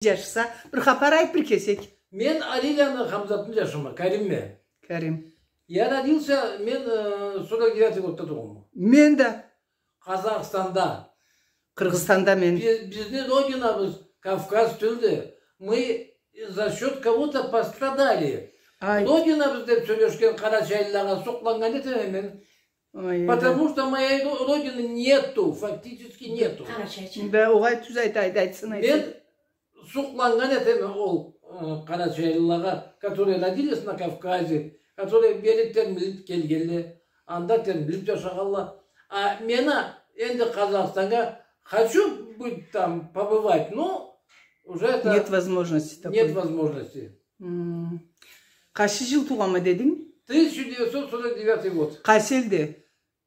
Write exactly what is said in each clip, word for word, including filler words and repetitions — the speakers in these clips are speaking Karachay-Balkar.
джашыса, бир хапар айт бир кесек. Мен Алийланы Хамзатны джашыма, Каримме. Карим. Я родился, мен, э, сорок девятый годда туугъанма. Мен да. Къазахстанда. Къыргъызстанда мен. Би-, бизни родинабыз Кавказ тюлдю. Мы за счёт кого-то пострадали. Ай. Родинабыз деб сёлешген къарачайлылагъа сукъланнган этеме мен. Ой, да. Потому что моей ро-, родины нету, фактически нету. Къарачайча. Да, огъай, тюз айт, айт, айтсын, айтсын. Мен сукъланнган этеме ол, э, къарачайлылагъа, которые родились на Кавказе, которые бери термилиб келгенле, анда термилиб джашагъанла. А мен а энди Къазахстаннга хочу быть там, побывать, но уже это... Нет возможности такой. Нет возможности. М. Къайсы джыл туугъанма дединг? Тысяча девятьсот сорок девятый год. Къайсы элде?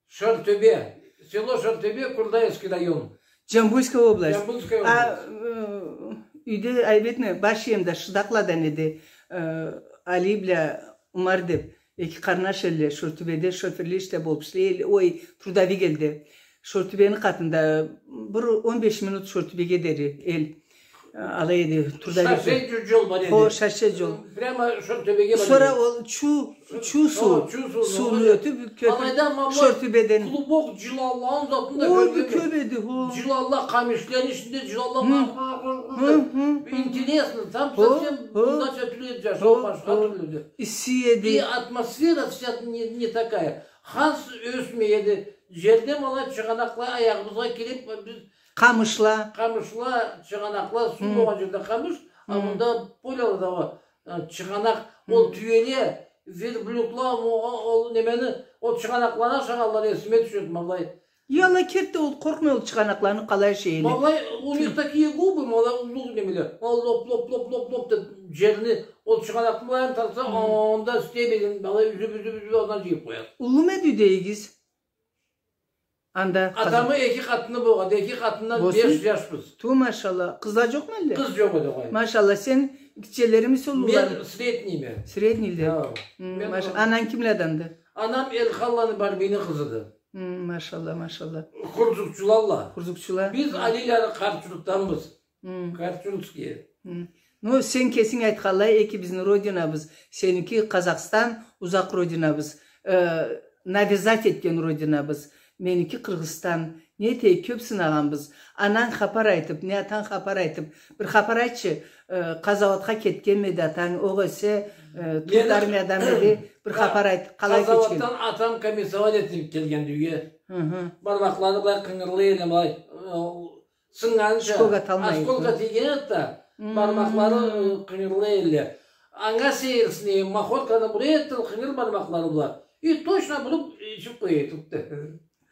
Шортёбе. Село Шортёбе, Курдаевский район. Джамбульская область. Джамбульская область. А, э, юйде, айбетни, баш ием да Шыдакъладан эди. Э, Али бла Умар деб, эки къарнаш элле, Шортёбеде шофёрле ишде болуб ишлей элле, ой, трудовик элде. Шортёбени къатында бир он беш минут Шортёбеге дери эл. Алай эди, трудовик. Шоссе джол бар эди. Хо, шоссе джол. Прямо Шортёбеге бар эди. Сора ол Чу, Чу суу. Хо, Чу сууну, сууну хо, ётюб, кёпюр, алайда ма былай Шортёбеден. Клубок джыланланы затын да кёргенме. Ой, кёб эди, хо. Джыланла, къамышланы ичинде джыланла. Хы, хы. Интересно, там совсем иначе тюл эди джашау, башха тюрлю эди. Исси эди. И атмосфера вся не, не такая. Ханс ёсмей эди. Джерде ма алай чыгъанакъла аягъыбызгъа кириб, биз Къамышла. Къамышла, чыгъанакъла, суу болгъан джерде къамыш, а мында полялада уа, э, чыгъанакъ, ол тюеле, верблюдла, ол, ол немени, ол чыгъанакъланы ашагъанла, эсиме тюшеди, ма былай. Я, ала керти да ол, къоркъмай ол чыгъанакъланы къалай ашай элле. Ма былай, у них такие губы, ма былай уллу немеле, ма былай лоп, лоп, лоп, лоп, лоп деб джерни, ол чыгъанакъны былай тартса, анда стебелин, ма былай юзюб, юзюб, юзюб, андан джыйыб къояды. Уллуму эди юйдегигиз? Анда къаз- Атамы эки къатыны болгъанды, эки къатындан беш джашбыз. Ту, машалла. Къызла джокъму элле? Къыз джокъ эди, огъай. Машалла, сен гитчелеримисе, уллуларымы? Мен среднийме. Среднийле. Хо. Хы, мен маш-, ананг кимладанды? Анам Элханланы Барбийни къызыды. Хы, машалла, машалла. Хурзукчулалла. Хурзукчула. Биз Алийланы Къарчурукданбыз. Хы. Карчурские. Хы. Ну, сен кесинг айтханлай, эки бизни родинабыз, сеники Къазахстан, узакъ родинабыз, э, навязать этген родинабыз, меники Къыргъызстан. Не этейик, кёб сынагъанбыз. Ананг хапар айтыб, не атанг хапар айтыб. Бир хапар айтчы, э, къазауатха кетгенмеди атанг, огъесе, э, турду армияда эди, бир хапар айт, къалай кечген? Къазауатдан атам комиссовать этилиб келгенди юйге. Хы-хы. Бармакълары былай къынгырлай эди, былай, э, Сыннганча, осколка тийген эди да, бармакълары, э, къынгырлай элле. Анга сейирсине, махорканы бурай эди да, къынгыр бармакълары бла. И точно буруб, ичиб къоя эди.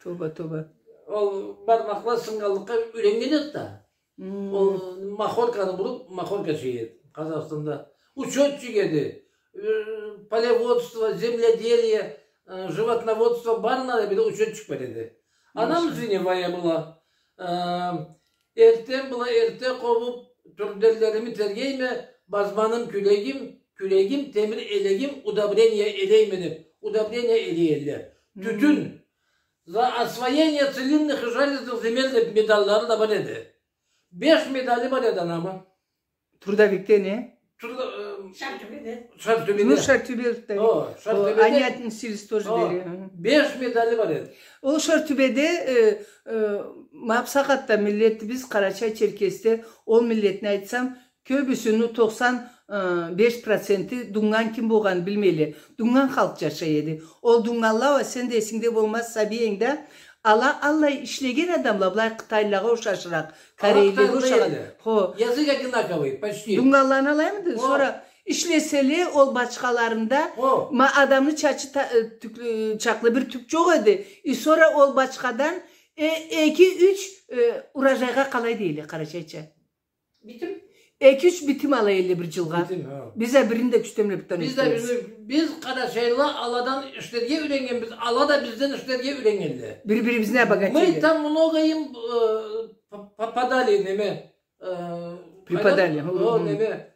Тоба, тоба. Ол бармакъла сыннганлыкъгъа юреннген эди да. Ол махорканы буруб, махорка иче эди Къазахстанда. Учётчик эди. Э, полеводство, земледелие, э, животноводство, барына да бир учётчик бар эди. Анам звеневая была. Э, эртден бла эртде къобуб, тюрделлерими тергейме, базманым, кюрегим, кюрегим, темир элегим, удобрение элейме деб, удобрение элей элле. Тютюн. За освоение целинных и железных земель деб медаллары да бар эди. Беш медали бар эди анамы. Трудовикде не? Трудо-, э, Шартёбеде. Шартёбеде. Ну, Шартёбеде. О, Шартёбеде. Они относились тоже бери. Беш медали бар эди. Ол Шартёбеде, э, э, ма бусагъатда миллетибиз, къарачай-черкесде, ол миллетни айтсам, кёбюсюню, тохсан беш проценти, дуннган ким болгъанын билмейле. Дуннган халкъ джашай эди. Ол дуннганла уа, сен да эсингде болмаз, сабий эдинг да, ала аллай ишлеген адамла, былай къытайлылагъа ушашыракъ, корейлеге ушагъан. Хо. Язык одинаковый, почти. Дуннганланы алаймыды? Хо. Сора ишлеселе, ол бачхаларында, хо, ма адамны чачы та-, э, тюк-, э, чакълы бир тюк джокъ эди. И сора ол бачхадан, э, эки-юч, э, урожайгъа къалай дейле, къарачайча? Битим. Эки-юч битим ала элле бир джылгъа. Битим, хо. Биз а бирин да кючден бла бутдан этдик. Биз да бирин, биз къарачайлыла аладан ишлерге юреннгенбиз, ала да бизден ишлерге юреннгенле. Бир-бирибизни обогатили. Мы там много им, э, п-, п-, подали, неме, э, преподали. О, неме.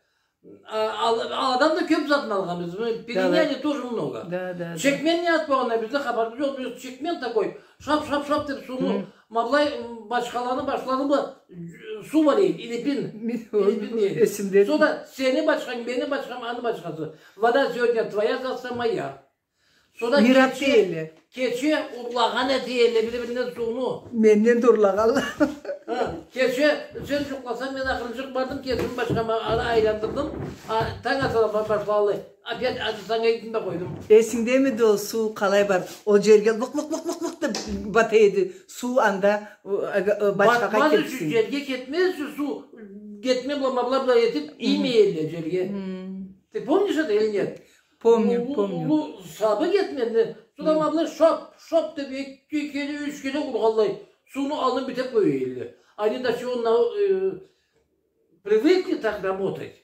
А, ал-, аладан да кёб затын алгъанбыз. Мы переняли тоже много. Да, да, да. Чекмен не зат болгъанындан бизни хапарыбыз джокъ. Биз чекмен такой, шап, шап, шап деб сууну, ма былай, м, бачхаланы башлары бла, э, Суу бар эди, Илипин. Илипин дейди. Эсимде. Сора сени бачханг, мени бачхам, аны бачхасы. Вода сегодня твоя, завтра моя. Сора мирап кече, дейди. Кече урлагъан эте эдиле бири-биринден сууну. Менден да урлагъанла. Ха, кече сен жукъласанг, мен ахырынчыкъ бардым, кесими бачхама айландырдым. А, танг атардан ба-, башлаллай. Опять азырсанг эдим да къойдум. Эсингдемиди ол суу къалай бар? Ол жерге лыкъ-лыкъ-лыкъ-лыкъ деп бата эди. Суу анда, э, э, бачхагъа кетсин. Батмаз ючюн, жерге кетмез ючюн суу, кетме бла, ма бла, бла этип иймей эдиле жерге. Ты помнишь это или нет? Помню, помню. Уллу сабы кетменни, сора ма былай шоп, шоп деп эки кере, юч кере ургъанлай, сууну аллын битеп къоя эдиле. Они до чего на-, э, привыкли так работать.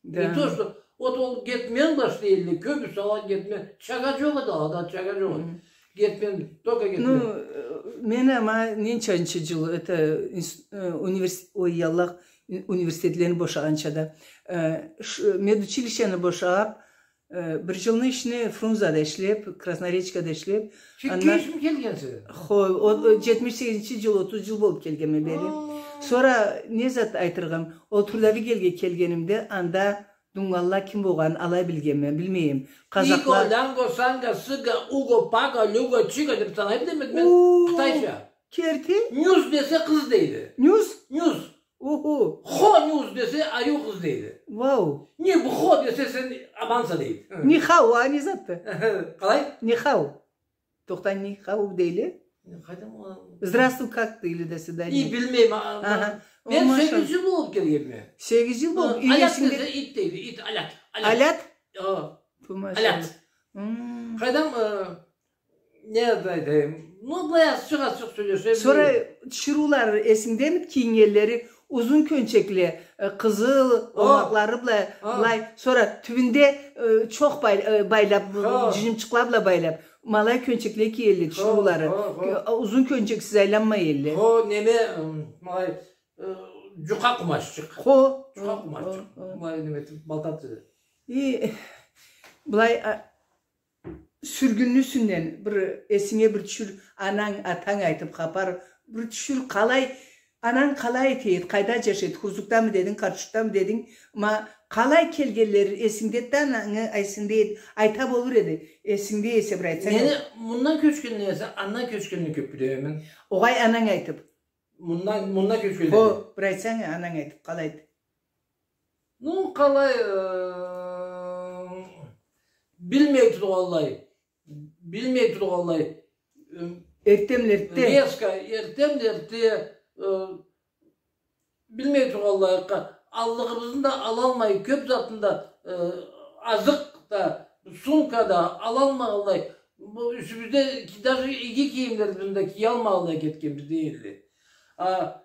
Да. Не то что, вот ол кетмен башлай эдиле, кёбюсю алай кетмен, чага жокъ эди, алада чага жокъ эди. Кетмен, только кетмен. Ну, э, мен ама ненчанчы жыл, это, инс-, э, универс-, ой, Аллах, университетлени бошагъанча да, э, ш-, медучилищени бошап, э, бир жылны ичине Фрунзада ишлеп, Красноречкада ишлеп, андан... Кечми келгенсиз? Хо, о, о, жетмиш сегизинчи жыл, отуз жыл болуп келгенме бери. Сора не зат айтырыгъым, ол Трудовик элге келгенимде, анда дунгалла ким болгъанын алай билгенме, билмейме. Казакла. Иго, ланго, санга, сыга, уго, паго, люго, чиго деп санай билеме мен, къытайча. Керти? Нюс десе къыз дейди. Нюс? Нюс. Уху. Хо нюс десе, ариу къыз дейди. Вау. Ни бу хо десе, сен аманса дейди. Ни хау, а не затды? Къалай? Ни хау. Тохта, ни хау дейле? Къайдам ол? Здравствуй, как дейле, до свидания. И билмейме, а, мен сегиз жыл болуп келгенме. Сегиз жыл болуп, алят десе, ит дейди, ит, алят. Алят? Алят. Ту, машаллах. Алят. Къайдам, э, не айтайым? Ну, былай ачыкъ-ачыкъ сёлешеме. Сора тиширыулары эсингдемиди, кийиннгенлери? Узун кёнчекле, э, къызыл омакълары бла, былай, сора тюбюнде, э, чокъ бай-, э, байлап, жыйынчыкъла бла байлап, ма алай кёнчекле киелле тиширыулары. Узун кёнчексиз айланмай элле. Хо, неме, м, ма алай, э, жукъа къумаччыкъ. Хо. Жукъа къумаччыкъ. Ма алай неме этип, балтат эди. И, былай, а, сюргюнню юсюнден бир эсинге бир тюшюр, ананг, атанг айтып хапар, бир тюшюр, къалай, ананг къалай эте эди, къайда жашай эди, Хурзукдамы дединг, Къарачукдамы дединг, ма къалай келгенлери эсингдеди да, ананг эсингде эди, айта болур эди, эсингде эсе бир айтсанг. Мени мындан кёчгенден эсе, андан кёчгенни кёп билеме мен. Огъай, ананг айтып. Мындан, мындан кёчгенлери. Хо, бир айтсанг, ананг айтып, къалайды? Ну, къалай, э, билмей тургъанлай, билмей тургъанлай, э, эртденлерде. Резко, эртденлерде, э, билмей тургъанлай, къа-, аллыгъыбызны да алалмай, кёп затын да, э, азыкъ да, сумка да алалмагъанлай, бу юсюбюзде ки-, даже иги кийимлерибизни да киялмагъанлай кетгенбиз дейди. А,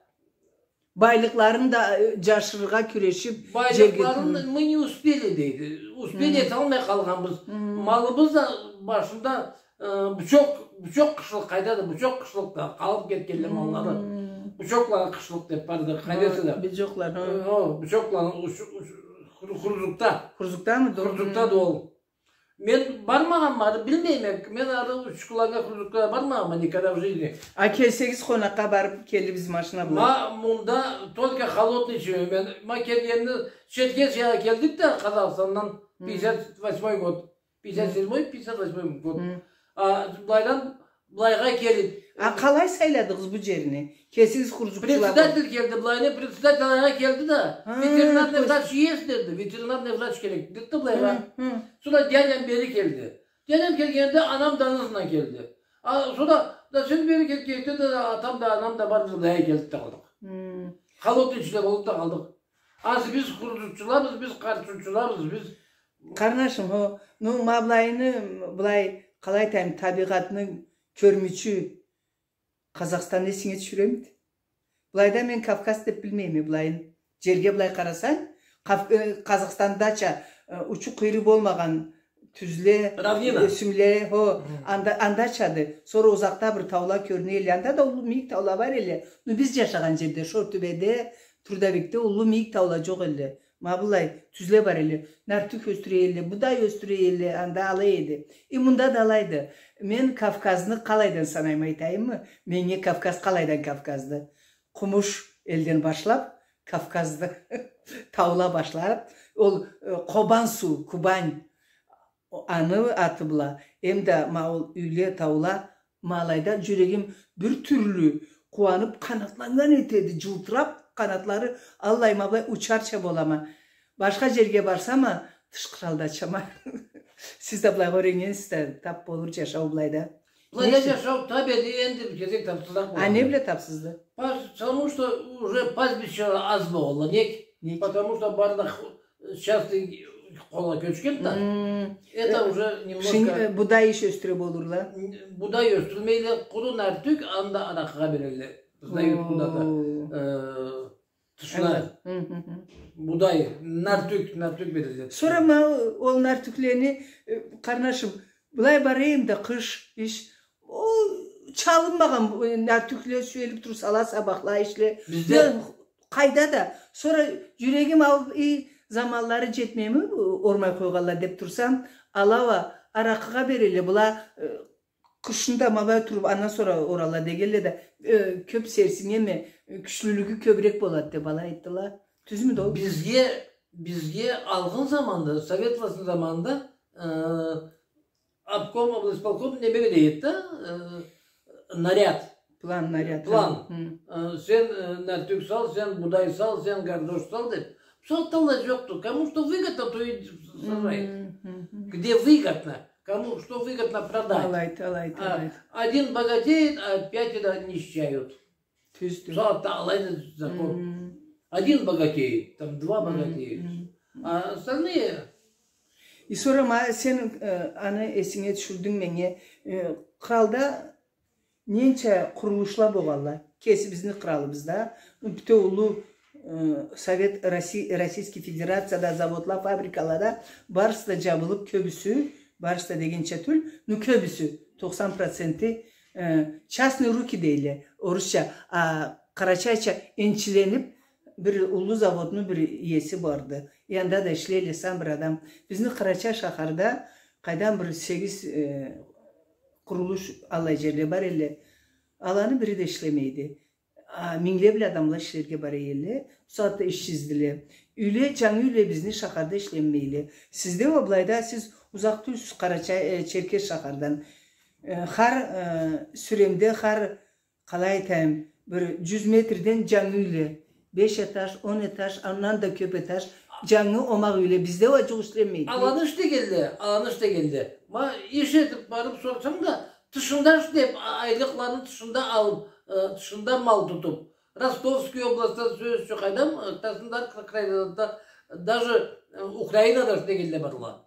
Байлыкъларын да, э, жашырыргъа кюрешип, байлыкъларын мы не успели, дейди. Успели эталмай къалгъанбыз. Малыбыз да башында, э, бучокъ, бучокъ къышлыкъ, къайдады, бучокъ къышлыкъ да, къалып кетгенле маллары. Бучокъла къышлыкъ деп барды, къайдаса да. Бучокъла, э, о, бучокъла, уч-, уч-, Хур-, Хурзукда. Хурзукдамы? Хурзукдады ол. Мен бармагъанма ары, билмейме. Мен ары Учкуланнга, Хурзукга бармагъанма никогда в жизни. А келсегиз, къонакъгъа барып келирбиз машина бла. Ма мында только холодный ичиме мен. Ма келгенде Черкесиягъа келдик да, Къазахстандан, пятьдесят восьмой год. Пятьдесят седьмой, пятьдесят восьмой год. А былайдан былайгъа келип. А къалай сайладыгъыз бу жерни? Кесигиз Хурзукчула болуп. Председатель келди, былайны председатель былайгъа келди да, ветеринарный врач есть деди, ветеринарный врач керек деди да былайгъа. Сора дядям бери келди. Дядям келгенде анам да ызындан келди. А сора да сен бери кел-, келди да, атам да, анам да бар, биз былайгъа келдик да къалдыкъ. Холодный ичинде болуп да къалдыкъ. Азы биз хурзукчулабыз, биз къарачукчулабыз, биз. Къарнашым, хо, ну, ма былайны, былай, къалай айтайым, табигъатны кёрмючю Къазахстанны эсинге тюшюремиди? Былайда мен Кавказ деп билмейме былайын. Жерге былай къарасанг, Къаз-, э, Къазахстандача, э, учу-къыйыры болмагъан тюзле, равнина, э, ёсюмле, хо, анда, андачады. Сора узакъда бир таула кёрюне элле. Анда да уллу мийик таула бар элле. Ну, биз жашагъан жерде, Шортюбеде, Трудовикде уллу мийик таула жокъ элле. Ма былай тюзле бар элле. Нартюх ёсдюре элле, будай ёсдюре элле, анда алай эди. И мында да алайды. Мен Кавказны къалайдан санайма, айтайыммы? Меннге Кавказ къалайдан Кавказды? Къумуш элден башлап, Кавказда таула башлап, ол, э, Къобан суу, Кубань, о, аны аты бла, эм да ма ол юйле, таула, ма алайда джюрегим бир тюрлю къууанып, къанатланнган этеди, джылтырап къанатлары, аллай ма былай учарча болама. Башха джерге барсама, тыш къралда ачама. Сиз да былайгъа юренгенсиз да, тап болур джашау былайда. Былайда джашау тап эди, энди бир кесек тапсызлыкъ болду. А не бла тапсызды? Потому что уже пастбища аз болгъанла, нек? Нек? Потому что барлыкъ частный къолгъа кёчгенди да. Мм. Это уже немножко... Будай иш ёсдюре болурла. Будай ёсдюрмейле, къуру нартюх, анда аракъыгъа берелле. Сдают куда-то, э, тышына. Будай, нартюх, нартюх берелле. Сора ма ол нартюхлени, э, къарнашым, былай бара эм да къыш, иш, ол чалынмагъан, э, нартюхле сюелип турсала, сабахла, ишле. Бизде... Къайда да. Сора джюрегим ауруп, и, заманлары джетмейми, ормай къойгъанла деп турсам, ала уа аракъыгъа берелле, была, э, къышында ма былай туруп, андан сора орала дегелле да, э, кёп серсинеме, э, кючлюлюгю кёбюрек болады деп алай айтдыла. Тюзмюдю ол? Бизге, бизге алгъын заманда, совет властны заманында, э, обком, облисполком неме береди да, э, наряд. План, наряд. План. Хы. Э, сен, э, нартюх сал, сен будай сал, сен гардош сал деп. Бусагъатда алай джокъду. Кому что выгодно, то и сажает. Где выгодно, кому что выгодно продать. Алайды, алайды, алайды. Один богатеет, а пятеро нищают. Тюздю. Бусагъатда алайды закон. Один богатеет, там два богатеют. А остальные... И сора ма сен, э, аны эсинге тюшюрдюнг меннге, э, къралда ненча къурулушла болгъанла, кесибизни къралыбызда, бютеу уллу, э, Совет Росси-, Российский Федерацияда заводла, фабрикалада барысы да джабылып, кёбюсю, барысы да дегенча тюл, ну, кёбюсю, тохсан проценти, э, частные руки дейле орусча, а къарачайча энчиленип, бир уллу заводну бир иеси барды. Анда да ишлейле, сам бир адам. Бизни Къарачай шахарда къайдан бир сегиз, э, къурулуш аллай джерле бар элле. Аланы бири да ишлемейди. А, мингле бла адамла ишлерге бара элле, бусагъатда ишсиздиле. Юйле, джангы юйле бизни шахарда ишленмейле. Сизде уа былайда, сиз узакъ тюлсюз Къарачай, э, Черкес шахардан. Э, хар, э, сюремде, хар, къалай айтайым, бир джюз метрден джангы юйле. Беш этаж, он этаж, андан да кёп этаж, джангы омакъ юйле. Бизде уа джукъ ишленмейди. Аланы ишлегенле, аланы ишлегенле. Ма иш этип барып сорсанг да, тышында ишлеп, а-, айлыкъларын тышында алып, э, тышында мал тутуп. Ростовский областьда сёз ючюн, къайдам, э, Краснодарский крайда, даже, э, Украинада ишлегенле барла.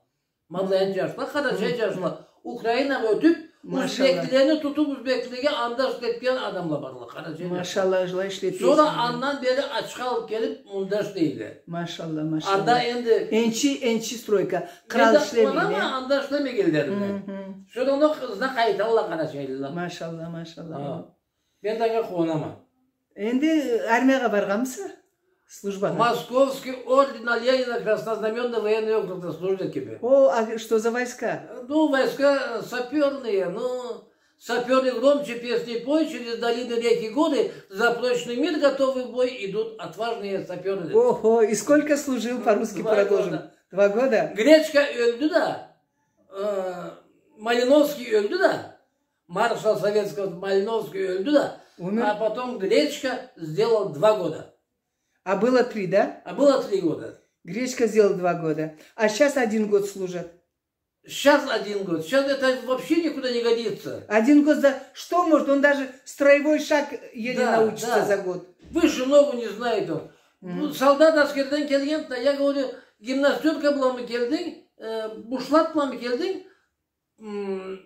Ма былай джашла, къарачай джашла. Украинагъа ётюп, узбеклени тутуп, узбеклеге анда ишлетген адамла барла, къарачай джашла. Машалла, алай ишлетген. Сора андан бери ачха алып келип, мында ишлейле. Машалла, машалла. Анда энди энчи, энчи стройка. Кърал ишлемейди, э? Анда ишлемегенле. Сора аны ызына къайталла къарачайлыла. Машалла, машалла. Мен да анга къууанама. Энди армиягъа баргъанмыса? Службагъа. Московский орден Ленина, краснознаменный военный округ, служил тебе. О, а что за войска? Ну, войска сапёрные, ну, сапёры громче песни пой, через долины, реки, горы, за прочный мир готовы в бой идут отважные сапёры. Ого, и сколько служил, по-русски продолжим? Два года. Два года? Гречко ёлдю да, э, Малиновский ёлдю да, маршал советского Малиновский ёлдю да, а потом Гречко сделал два года. А было три, да? А было три года. Гречко сделал два года. А щас один год служат. Щас один год. Щас это вообще никуда не годится. Один год за что может? Он даже строевой шаг еле научится за год. Да, да. Выше ногу не знает он. Ну, солдат аскерден келгенди да, я говорю, гимнастёрка бламы келдинг, э, бушлат бламы келдинг, М,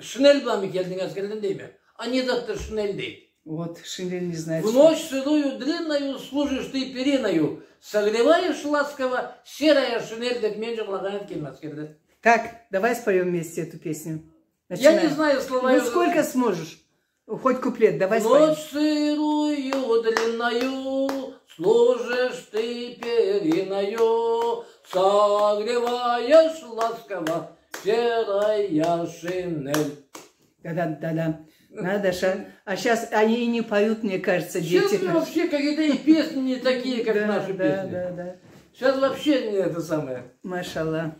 шинель бламы келдинг аскерден дейме. А не затды шинель, дейди. Вот, шинель не знает, что. В ночь сырую длинную служишь ты периною, согреваешь ласково, серая шинель, деп мен джырлагъан этгенме аскерде. Так, давай споём вместе эту песню. Начинаем. Я не знаю слова. Ну, сколько сможешь. Хоть куплет, давай споём. В ночь сырую длинную служишь ты периною, согреваешь ласково серая шинель. Да-да, да-да. Надо же. А щас они и не поют, мне кажется, дети. Щас вообще какие-то и песни не такие, как наши песни. Да, да, да. Щас вообще не это самое. Машалла.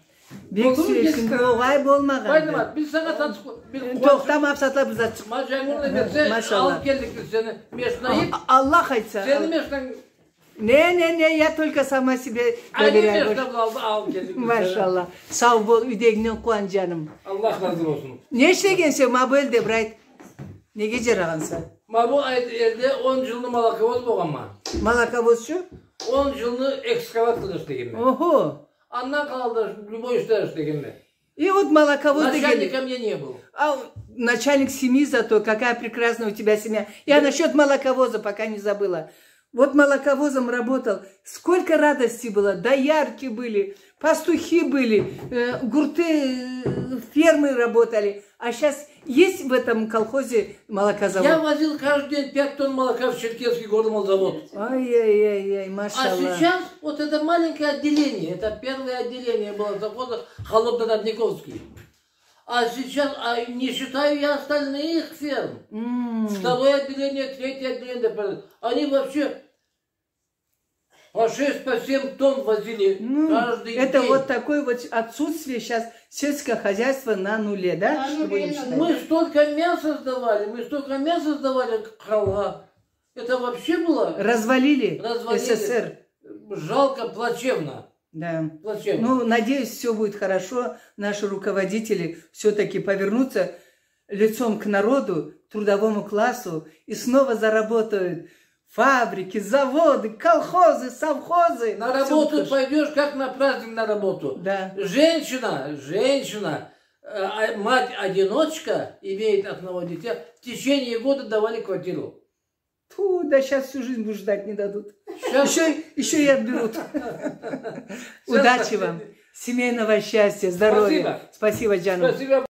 Бек сюесиз, огъай болмагъанды. Биз сагъа тас-, бир... Тохта, Мапсатла, бир зат чыкъ-. Ма, Джангурла берсе, машалла, алып келдик биз сени мешнайып. А-, Аллах айтса. Сени мешнанг... Не, не, не, я только сама себе доверяю. Машалла. Сау бол, юйдегингден къууан, джаным. Аллах разы болсун. Не ишлегенсе ма бу элде, бир айт? Неге джарагъанса? Ма бу ай-, элде он джылны молоковоз болгъанма. Молоковозчу? Он джылны экскаваторда ишлегенме. Охо. Андан къалды, любой ишде ишлегенме. И вот молоковоз деген. Начальником я не был. А, начальник семьи зато, какая прекрасная у тебя семья. Я насчёт молоковоза пока не забыла. Вот молоковозом работал. Сколько радости было. Доярки были, пастухи были, э, гурты, э, фермы работали. А щас есть в этом колхозе молокозавод? Я возил каждый день пять тонн молока в Черкесский горномолзавод. Ай-яй-яй-яй, машалла. А сейчас вот это маленькое отделение, это первое отделение было совхоза Холодно-Родниковский. А сейчас, а не считаю я остальных ферм. М. Второе отделение, третье отделение, они вообще по шесть, по семь тонн возили каждый день. Ну, это вот такое вот отсутствие щас сельского хозяйства на нуле, да? Что будем считать? Мы столько мяса сдавали, мы столько мяса сдавали, хала. Это вообще было... Развалили СССР. Жалко, плачевно. Да. Плачевно. Ну, надеюсь, всё будет хорошо. Наши руководители всё-таки повернутся лицом к народу, к трудовому классу и снова заработают фабрики, заводы, колхозы, совхозы. На работу пойдёшь, как на праздник на работу. Да. Женщина, женщина, э, а, мать-одиночка, имеет одного дитя, в течение года давали квартиру. Тьфу, да щас всю жизнь будешь ждать, не дадут. Щас. Ещё, ещё и отберут. Щас. Удачи вам, семейного счастья, здоровья. Спасибо. Спасибо, джаным. Спасибо.